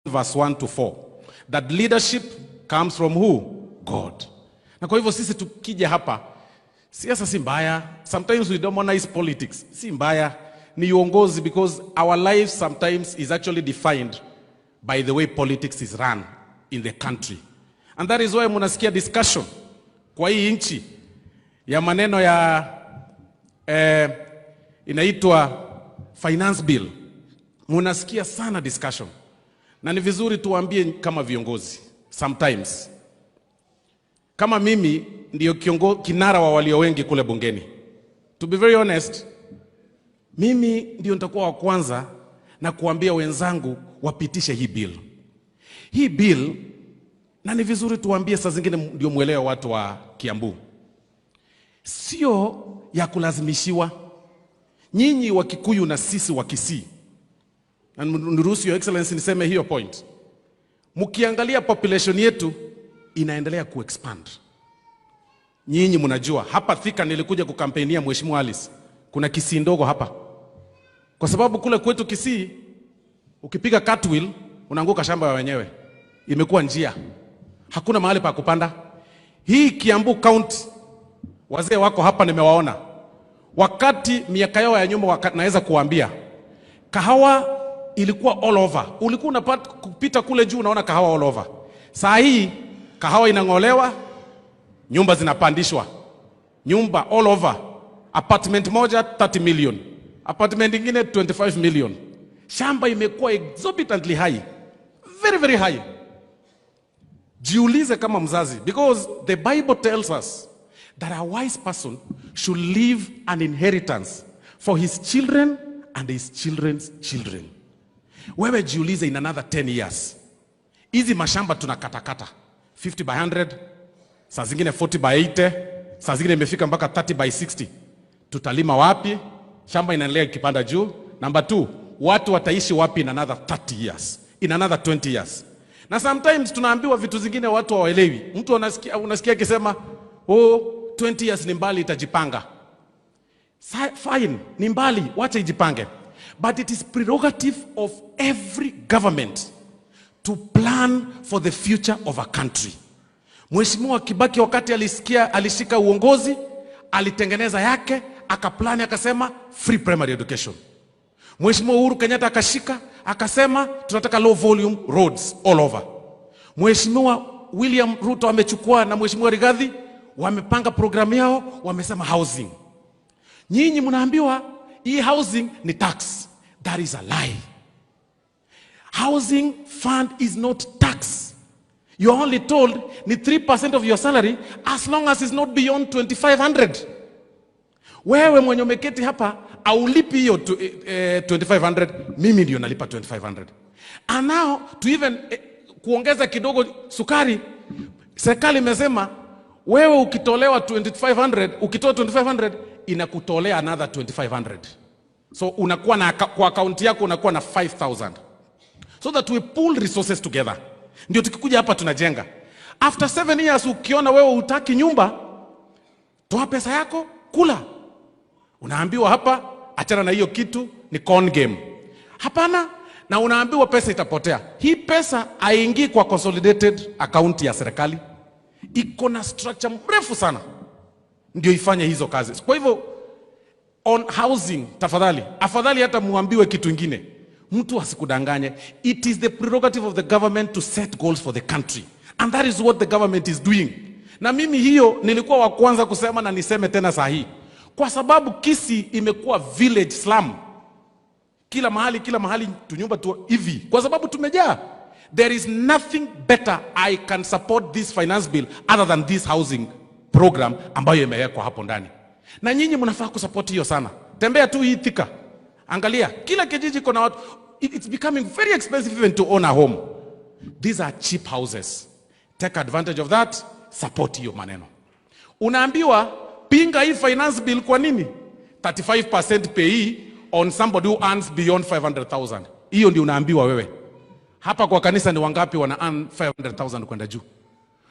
verse 1 to 4 that leadership comes from who? God. Na kwa hivyo sisi tukija hapa, siasa si mbaya. Sometimes we demonize politics. Si mbaya, ni uongozi, because our life sometimes is actually defined by the way politics is run in the country. And that is why munasikia discussion kwa hii nchi ya maneno ya inaitwa finance bill. Munasikia sana discussion, na ni vizuri tuwaambie kama viongozi sometimes. Kama mimi ndio kinara wa walio wengi kule bungeni, to be very honest, mimi ndio nitakuwa wa kwanza na kuambia wenzangu wapitishe hii bill. Hii bill, na ni vizuri tuwaambie saa zingine ndio mwelewe watu wa Kiambu, sio ya kulazimishiwa. Nyinyi wa Kikuyu na sisi wa Kisii, na niruhusu, Your Excellency, niseme hiyo point. Mkiangalia population yetu inaendelea kuexpand. Nyinyi mnajua hapa Thika nilikuja kukampenia Mheshimiwa Alice, kuna Kisii ndogo hapa, kwa sababu kule kwetu Kisii ukipiga cartwheel unaanguka shamba ya wenyewe, imekuwa njia, hakuna mahali pa kupanda. Hii Kiambu County, wazee wako hapa nimewaona, wakati miaka yao ya nyuma naweza kuambia kahawa ilikuwa all over, ulikuwa unapata kupita kule juu unaona kahawa all over. Saa hii kahawa inang'olewa, nyumba zinapandishwa, nyumba all over, apartment moja 30 million, apartment ingine 25 million. Shamba imekuwa exorbitantly high, very very high. Jiulize kama mzazi, because the Bible tells us that a wise person should leave an inheritance for his children and his children's children. Wewe jiulize, in another 10 years, hizi mashamba tunakatakata 50 by 100, saa zingine 40 by 80, saa zingine imefika mpaka 30 by 60. Tutalima wapi? Shamba inaendelea ikipanda juu. Number two, watu wataishi wapi in another 30 years, in another 20 years? Na sometimes tunaambiwa vitu zingine watu hawaelewi. Mtu unasikia akisema, "Oh, 20 years ni mbali, itajipanga." Fine, ni mbali, wacha ijipange. But it is prerogative of every government to plan for the future of a country. Mheshimiwa Kibaki wakati alishika uongozi, alitengeneza yake, akaplani, akasema free primary education. Mheshimiwa Uhuru Kenyatta akashika, akasema tunataka low volume roads all over. Mheshimiwa William Ruto amechukua na Mheshimiwa Rigathi wamepanga programu yao, wamesema housing. Nyinyi mnaambiwa hii housing ni tax. That is a lie. Housing fund is not tax. You are only told ni 3% of your salary as long as it's not beyond 2500. Wewe mwenye umeketi hapa aulipi hiyo 2500, mimi ndio nalipa 2500. And now to even kuongeza kidogo sukari, serikali imesema wewe ukitolewa 2500, ukitoa 2500 inakutolea another 2500. So unakuwa na kwa akaunti yako unakuwa na 5000 so that we pool resources together. Ndio tukikuja hapa tunajenga. After 7 years ukiona wewe utaki nyumba, toa pesa yako, kula. Unaambiwa hapa achana na hiyo kitu, ni con game. Hapana, na unaambiwa pesa itapotea. Hii pesa haingii kwa consolidated account ya serikali, iko na structure mrefu sana ndio ifanye hizo kazi. Kwa hivyo on housing, tafadhali, afadhali hata muambiwe kitu ingine, mtu asikudanganye. It is the prerogative of the government to set goals for the country and that is what the government is doing. Na mimi hiyo nilikuwa wa kwanza kusema na niseme tena saa hii, kwa sababu Kisii imekuwa village slum kila mahali, kila mahali tunyumba tu hivi, kwa sababu tumejaa. There is nothing better I can support this finance bill other than this housing program ambayo imewekwa hapo ndani, na nyinyi mnafaa kusupport hiyo sana. Tembea tu hii Thika, angalia kila kijiji kuna watu. It's becoming very expensive even to own a home. These are cheap houses. Take advantage of that, support hiyo maneno. Unaambiwa pinga hii finance bill kwa nini? 35% PAYE on somebody who earns beyond 500,000. Hiyo ndio unaambiwa wewe. Hapa kwa kanisa ni wangapi wana earn 500,000 kwenda juu?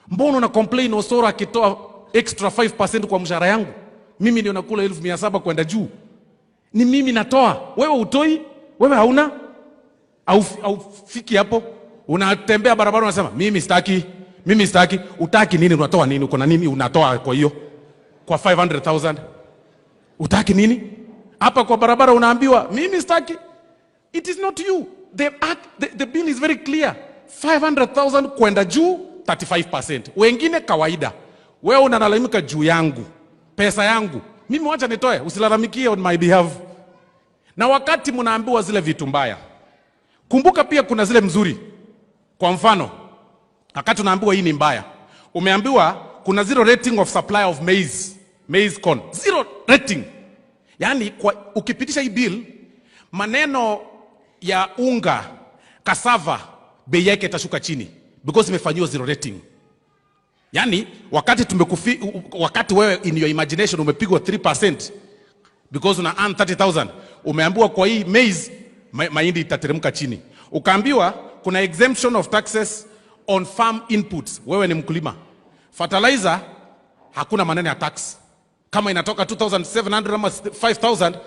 Mbona una complain Osoro akitoa extra 5% kwa mshahara yangu? Mimi ndio nakula 700,000 kwenda juu. Ni mimi natoa, wewe utoi, wewe hauna, haufiki hapo. Unatembea barabara unasema, "Mimi sitaki, mimi sitaki." Utaki nini? Unatoa nini? Uko na nini unatoa kwa hiyo? Kwa 500,000. Utaki nini? Hapa kwa barabara unaambiwa, "Mimi sitaki." It is not you. The bill is very clear. 500,000 kwenda juu, 35%. Wengine kawaida. Wewe unalalamika juu yangu, pesa yangu. Mimi wacha nitoe, usilalamikie on my behalf. Na wakati mnaambiwa zile vitu mbaya, kumbuka pia kuna zile mzuri. Kwa mfano, wakati unaambiwa hii ni mbaya, umeambiwa kuna zero rating of supply of maize, maize corn. Zero rating. Yaani kwa, ukipitisha hii bill, maneno ya unga, cassava, bei yake itashuka chini because imefanyiwa zero rating. Yaani wakati wewe in your imagination umepigwa 3% because una earn 30,000, umeambiwa kwa hii maize mahindi itateremka chini. Ukaambiwa kuna exemption of taxes on farm inputs. Wewe ni mkulima. Fertilizer hakuna maneno ya tax. Kama inatoka 2700 ama 5000,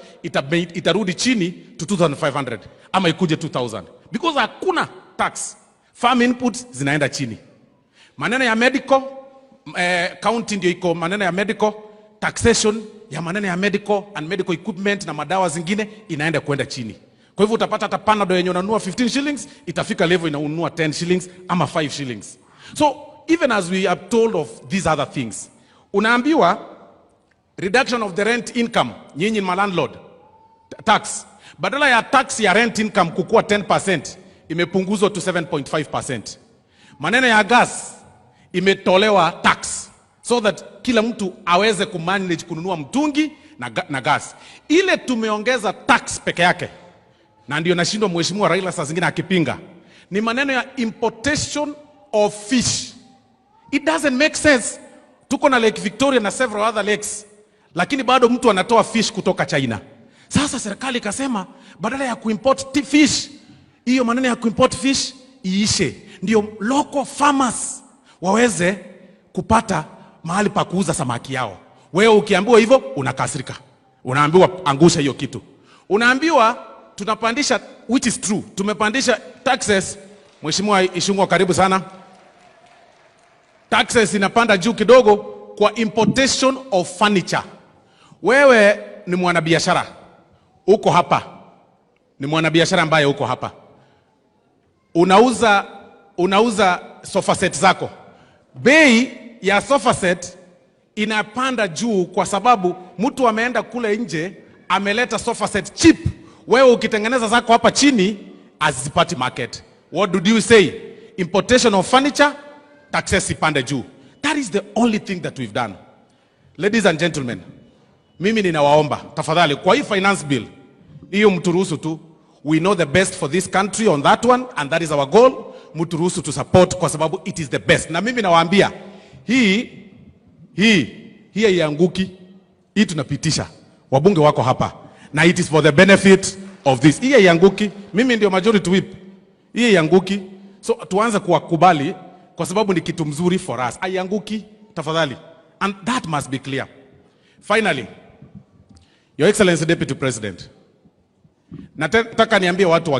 itarudi chini to 2500 ama ikuje 2000 because hakuna tax. Farm inputs zinaenda chini. Maneno ya medical, county ndio iko maneno ya medical taxation, ya maneno ya medical and medical equipment na madawa zingine inaenda kwenda chini. Kwa hivyo utapata hata Panadol yenye unanunua 15 shillings itafika level inanunua 10 shillings ama 5 shillings. So even as we are told of these other things, unaambiwa reduction of the rent income, nyinyi ni landlord tax. Badala ya tax ya rent income kukua 10%, imepunguzwa to 7.5%. Maneno ya gas imetolewa tax so that kila mtu aweze kumanage kununua mtungi na gas. Ile tumeongeza tax peke yake, na ndio nashindwa Mheshimiwa Raila saa zingine akipinga, ni maneno ya importation of fish. It doesn't make sense. Tuko na Lake Victoria na several other lakes, lakini bado mtu anatoa fish kutoka China. Sasa serikali ikasema badala ya kuimport fish, hiyo maneno ya kuimport fish iishe, ndio local farmers waweze kupata mahali pa kuuza samaki yao. Wewe ukiambiwa hivyo unakasirika, unaambiwa angusha hiyo kitu, unaambiwa tunapandisha, which is true, tumepandisha taxes. Mheshimiwa Ichung'wah, karibu sana. Taxes inapanda juu kidogo kwa importation of furniture. Wewe ni mwanabiashara uko hapa, ni mwanabiashara ambaye uko hapa, unauza sofa set zako, bei ya sofa set inapanda juu kwa sababu mtu ameenda kule nje ameleta sofa set cheap. Wewe ukitengeneza zako hapa chini hazipati market. What do you say? Importation of furniture taxes ipande juu. That is the only thing that we've done. Ladies and gentlemen, mimi ninawaomba tafadhali, kwa hii finance bill hiyo mturuhusu tu. We know the best for this country on that one and that is our goal. Mturuhusu to support kwa sababu it is the best. Na mimi nawaambia hii haianguki, hii tunapitisha. Wabunge wako hapa na it is for the benefit of this. Hii haianguki. Mimi ndio majority whip. Hii haianguki. So tuanze kuwakubali kwa sababu ni kitu mzuri for us. Haianguki tafadhali. And that must be clear. Finally, Your Excellency Deputy President, nataka niambie watu wa